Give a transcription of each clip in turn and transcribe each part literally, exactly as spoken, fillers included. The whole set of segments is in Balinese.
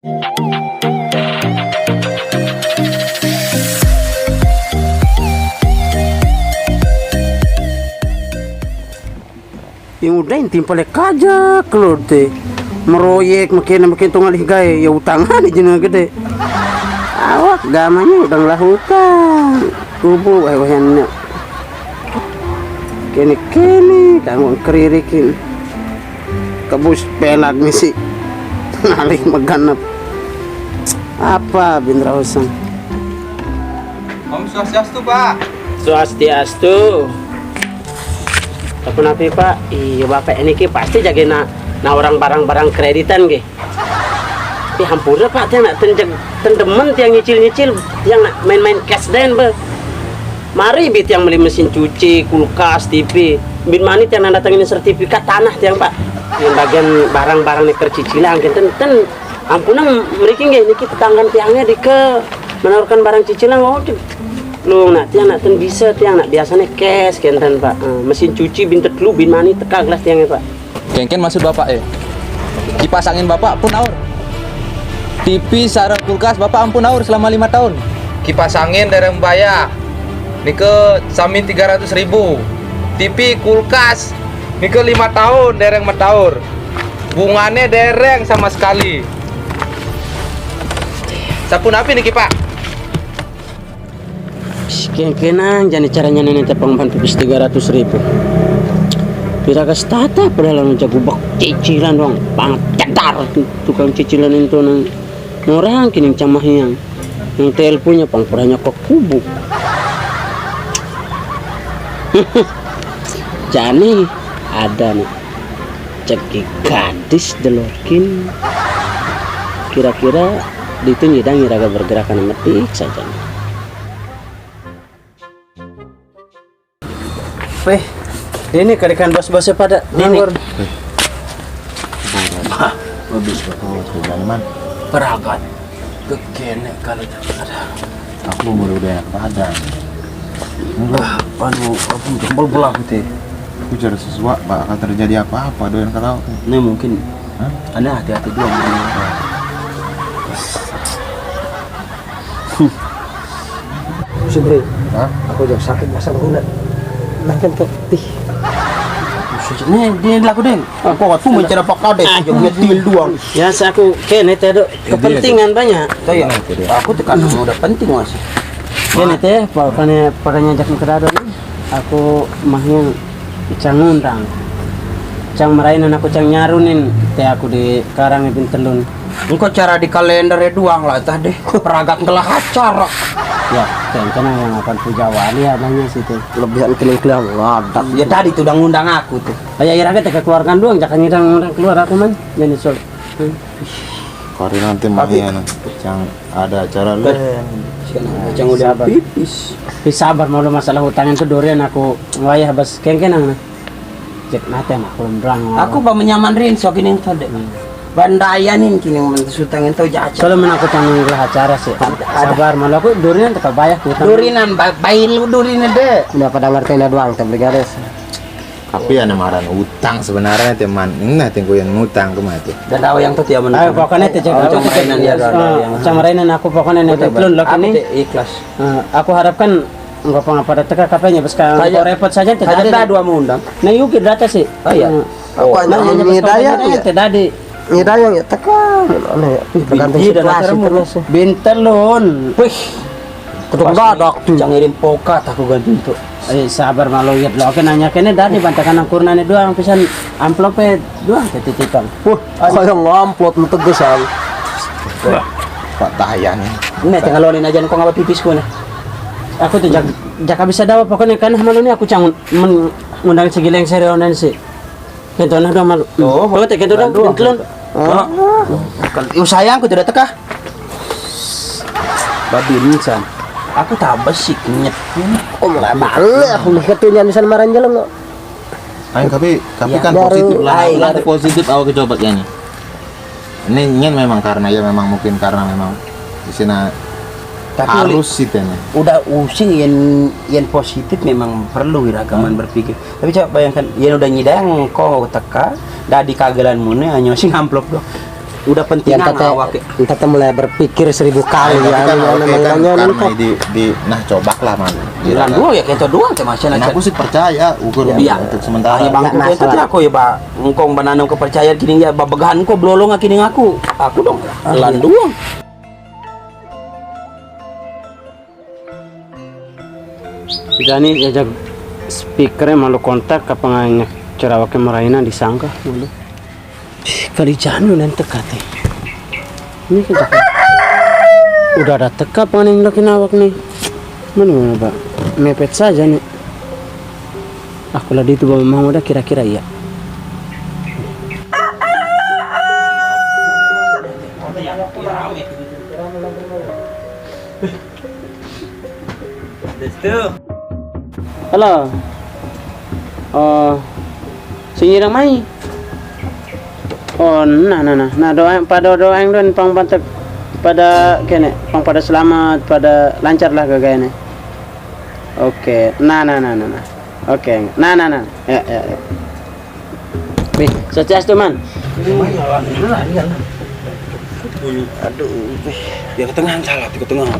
Yang udah inti pale kaja keluar te. Meroyek makin makin tu ngalih gae ya utang ane jena gede. Awak gamanya udah ngelah utang. Kubu weh weh ane. Kene kene kanggo keririkin. Kebus pelag misi. Ngalih meganep. Apa bin rausan? Om Swastiastu, Pak. Swastiastu. Apa napi, Pak? Iya, Bapak ini ki pasti jage na, na orang barang-barang kreditan ki. Ih, hampura, Pak, tiang nak ten jeg-, ten demen tiang nyicil-nyicil, tiang nak main-main cash den be. Mari bi tiang beli mesin cuci, kulkas, T V. Bin mani tiang nanda tangin sertifikat tanah tiang, Pak. Yang bagian barang-barang ni kercicilan, ten, ten Ampunang mriki nggih niki tetanggan tiangnya dike menawarkan barang cicilan, waduh. Lu nak tiang nak ten bisa tiang nak biasanya cash kenten, Pak. Eh, mesin cuci bin telu bin mani teka gelas tiangnya, Pak. Kengken maksud Bapak, eh? Kipas angin Bapak pun aur. T V sareng kulkas Bapak ampun aur selama lima tahun. Kipas angin dereng bayar. Nike sami tiga ratus ribu. T V kulkas nike lima tahun dereng metaur. Bungane dereng sama sekali. Sapunapi niki, Pak? Kengkenang jani caranya nenek tepang ban pipis tiga ratus ribu. Pira kas tata padahal anu jago bak cicilan doang. Banget cetar tukang cicilan itu nang orang kini cang mahiang. Yang telponnya pang padanya ke kubu. Jani ada nih. Ceki gadis delorkin. Kira-kira ditu nyidang iraga bergerakan metik saja. Weh, ini karikan bos-bosnya pada ini. Nganggur. Wah, bagus betul tuh, Bang Man. Peragat. Kekene kalau ada. Aku baru udah enak badan. Enggak, anu, aku jempol belah gitu. Aku cari sesuatu, bakal terjadi apa-apa, doyan kalau aku. Ini mungkin. Hah? Anda hati-hati dulu. Subri, hah? Aku jauh sakit masa guna. Makin ke tih. Ini dia laku deh. Aku waktu mencari apa kade, ah, jauh nyetil doang. Ya, saya aku kene teh, Dok. Kepentingan banyak. Saya, aku tekan udah penting masih. Kene teh, pokoknya, pokoknya ajak ke dado nih. Aku mahnya cang ngundang. Cang merain aku cang nyarunin teh aku di karang bin telun. Engko cara di kalender ya doang lah tah deh. Peragak ngelah acara. Ya, kena yang akan pujawali adanya situ. Lebihan keling-keling ngadat. Ya tadi tuh udah ngundang aku tuh. Kayak iraga teh keluarkan doang, jangan ngundang keluar aku man. Jadi sol. Kari nanti mahnya cang ada acara lu. Cang udah pipis. Tapi sabar mau masalah hutang itu durian aku wayah bas kengkenang nah. Cek mate mah kurang. Aku ba menyaman rin so kini tode. Bandayanin kini men hutang itu jaca. Kalau men aku tanggung lah acara sih. Sabar malu aku durian teka bayah hutang. Durinan ba-, bail durinan de. Udah pada ngerti lah doang teh brigaris. Tapi ane maran utang sebenarnya teman. Nah, tingku yang ngutang ke mati. Dan tahu yang tuh tiap menang. Ayo pokoknya teh cek aku mainan ya, cang rainan aku pokoknya nih telun lagi nih. Ikhlas. Eh, aku harapkan enggak apa-apa teka kapenya bes kalau repot saja tidak ada dua mengundang. Nah, yuk kita sih. Oh iya. Aku hanya ngidayah ya. Tidak ada. Ngidayah ya teka. Aneh ya. Tergantung situasi terus. Bin telun. Wih. Kudu dadak tuh. Jangan ngirim pokat aku ganti itu. Eh, sabar malu ya lo. Oke nanya kene tadi bantakan angkurnane doang pisan amplopnya doang titipan. Wah, kayak ngamplop tegesan. Pak Tayan. Nih tinggal lonin aja kok ngapa pipisku nih. Aku tuh jak, jaka bisa dawa pokoknya kan malu nih aku cang men-, ngundang si Gileng Serionen sih. Kento nah dong malu. Oh, teh kento dong, kento. Kan sayang aku tidak teka. Babi insan. Aku tak besik nyet. Oh, mulai balik aku mikir tuh nyanyisan maran jalan kok. Ayo, tapi, tapi kan positif lah, lah positif awak coba kayaknya. Ini nyen memang karena ya memang mungkin karena memang di sini. Tapi arus sih tene. Udah using yang, yang positif memang perlu iragaman berpikir. Tapi coba bayangkan, yang udah nyidang kok teka, dari kagelan mune hanya sing amplop doang. Udah penting. Ente mulai berpikir seribu kali ya, anu, anu, anu, anu. Di, di, nah, coba lah, man. Bulan dua ya, kento doang, teh, masih. Nah, aku sih percaya, ukur untuk sementara. Iya, Bang, aku kento teh aku ya, Bang. Engkong bananam kepercayaan kini ya, babegahan engkong belolong kini ngaku. Aku dong, bulan dua. Jani diajak speaker malu kontak, apa nganya cerawake maraina disangka malu. Ih, kali Jani udah teka teh. Ini kan teka. Udah ada teka apa nih, laki nawak nih. Mana, mana, Pak? Mepet saja nih. Aku lagi itu bawa mau udah kira-kira ya. Halo. Oh, sing nyirang mai. Oh, nah, nah, nah. Nah, doa, pada doa yang don pang bantek pada kene, pang pada selamat, pada lancar lah gagayane. Oke. Nah, nah, nah, nah, nah. Oke. Nah, nah, nah. Ya, ya, ya. Nih, sukses tuh, Man. Aduh, ya ke tengah salah, ke tengah.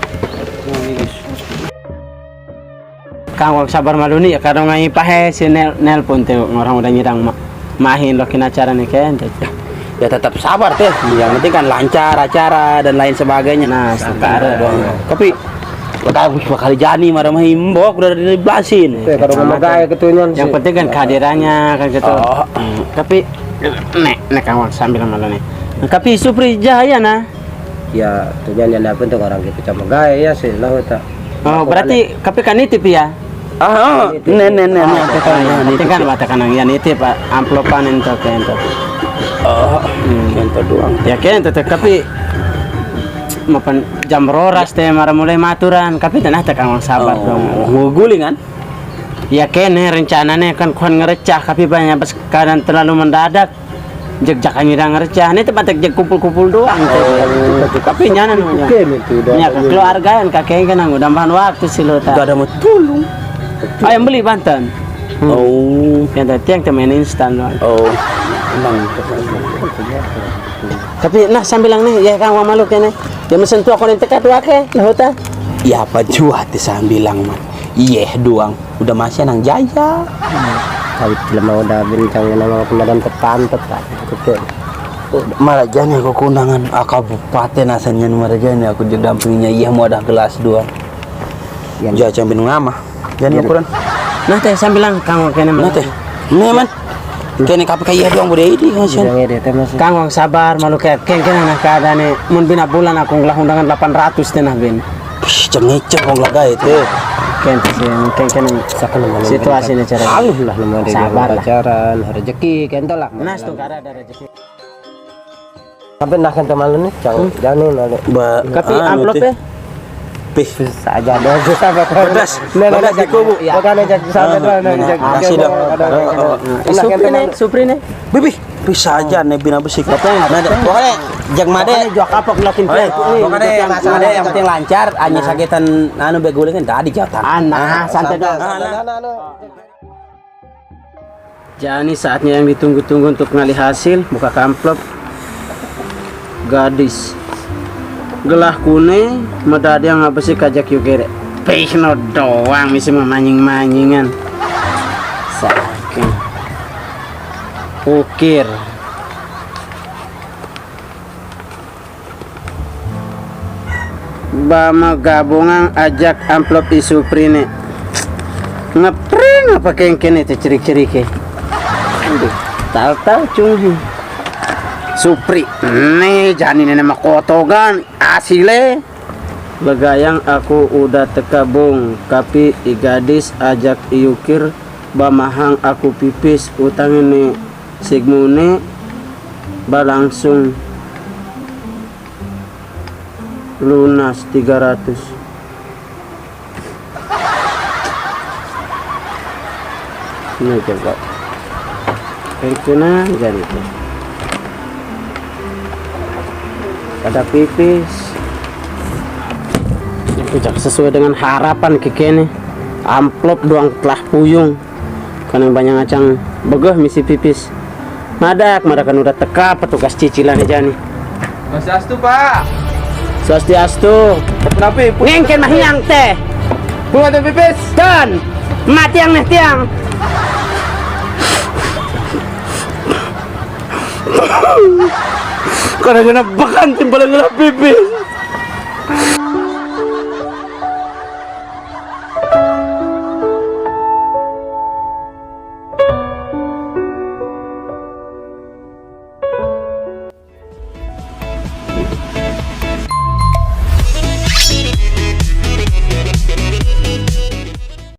Kang, wak sabar malu nih ya, kadang ngai pahe si nel, nelpon teh orang udah nyidang ma, mahin lo kena acara nih, kan. Ya tetap sabar teh, yang penting kan lancar acara dan lain sebagainya. Nah, sekarang doang. Tapi bakal, bakal Jani marah mah imbok udah dibelasin. Teh, kalau ngomong gaya ketunyaan sih. Yang penting kan kehadirannya kan gitu. Oh. Hmm, tapi nek, nek Kang Wak sambil malu nih. Nah, tapi Supri Jaya nah. Ya, tujuan yang apa tuh orang gitu sama gaya ya sih lah tak. Oh, berarti tapi kan nitip ya? Ah, oh, nitip. Nih, nih, nih, nih, apa kan, nih, nitip kan ya. Baca kanang ya nitip, Pak, amplopan itu kayak itu. Oh, hmm, kento doang. Ya kayak itu teh, tapi mapan jam roras teh marah mulai maturan, tapi tenah teh Kang Wak sabar dong. Mau guling kan? Ya kene rencananya kan kuan ngerecah, tapi banyak pas keadaan terlalu mendadak. Jeg jakan nyidang ngerecah, ini tempat jeg kumpul-kumpul doang. Oh, tapi nyana namanya. Oke, itu dah. Ya, keluarga yang kakek kan nanggu tambahan waktu sih lo tak. Gak ada mau tulung. Oh, yang beli Banten. Hmm. Oh. Yang tadi yang temen instan doang. Oh. Emang. Tapi nah sambilang nih, ya Kang, wa malu kene. Ya mesen tuh aku nanti katu ake, nah huta. Ya apa jua ti sambilang, Man. Iye doang. Udah masih nang jaya. Kalau film udah bincang nama pemadam terpantet kan. Oke. Marajani aku kundangan, ah, kabupaten asalnya marajani aku didampinginya, iya mau ada gelas dua. Ya. Jaya cang bingung ama. Jadi ukuran. Nah teh sambilang Kang kene. Nah teh. Nih, Man. Kene K P K iya doang bude ini, Mas. Kang Wang sabar malu kayak keng kene nah keadaannya. Mun bina bulan aku ngelah undangan delapan ratus tenah bin. Cengecek wong lagae teh. Kente sih, mungkin kan situasi ini cara. Aluh lah nama dia. Sabar lah. Pacaran, rezeki kente lah. Nah, itu kada ada rezeki. Sampai nah kente malu nih, Cang. Hmm. Jani malu. Tapi ah, amplop ya? Pih. Saja deh, sabar. Pedas. Nah, nah, pedas nah, di kubu. Iya. Bukan aja sampai tuh, nah, nah, nah, kasih dong. Nah, Supri nih, Supri nih. Bibih. Bisa aja nih bina besi. Nah, pokoknya jak made. Pokoknya jual kapok ngelakin. Pokoknya yang penting lancar, hanya sakitan anu beguling kan tadi jatah. Anak santai dong. Jani saatnya yang ditunggu-tunggu untuk ngalih hasil, buka amplop. Gadis. Gelah kune, medadi yang ngabesi kajak yugere. Pih no doang misi memanying-manyingan. Saking. Ukir. Bama gabungan ajak amplop i Supri ne. Ngepring apa kengkene te cerik-cerike. Aduh, tal-tal cunghi. Supri, ne jani nene makotogan asile. Legayang aku udah tekabung, tapi i gadis ajak i Ukir bamahang aku pipis utang ini. Sigmune balangsung lunas tiga ratus. Ini coba. Pensiunan jadi itu. Ada pipis. Itu jak sesuai dengan harapan kikene. Amplop doang telah puyung. Karena banyak ngacang begeh misi pipis. Madak, madak kan udah teka petugas cicilan aja nih. Swastiastu, Pak. Swastiastu. Kenapa? Ngengken mahiang teh. Bunga dan pipis. Dan mati yang neh tiang. Karena kena bekan timbalan pipis.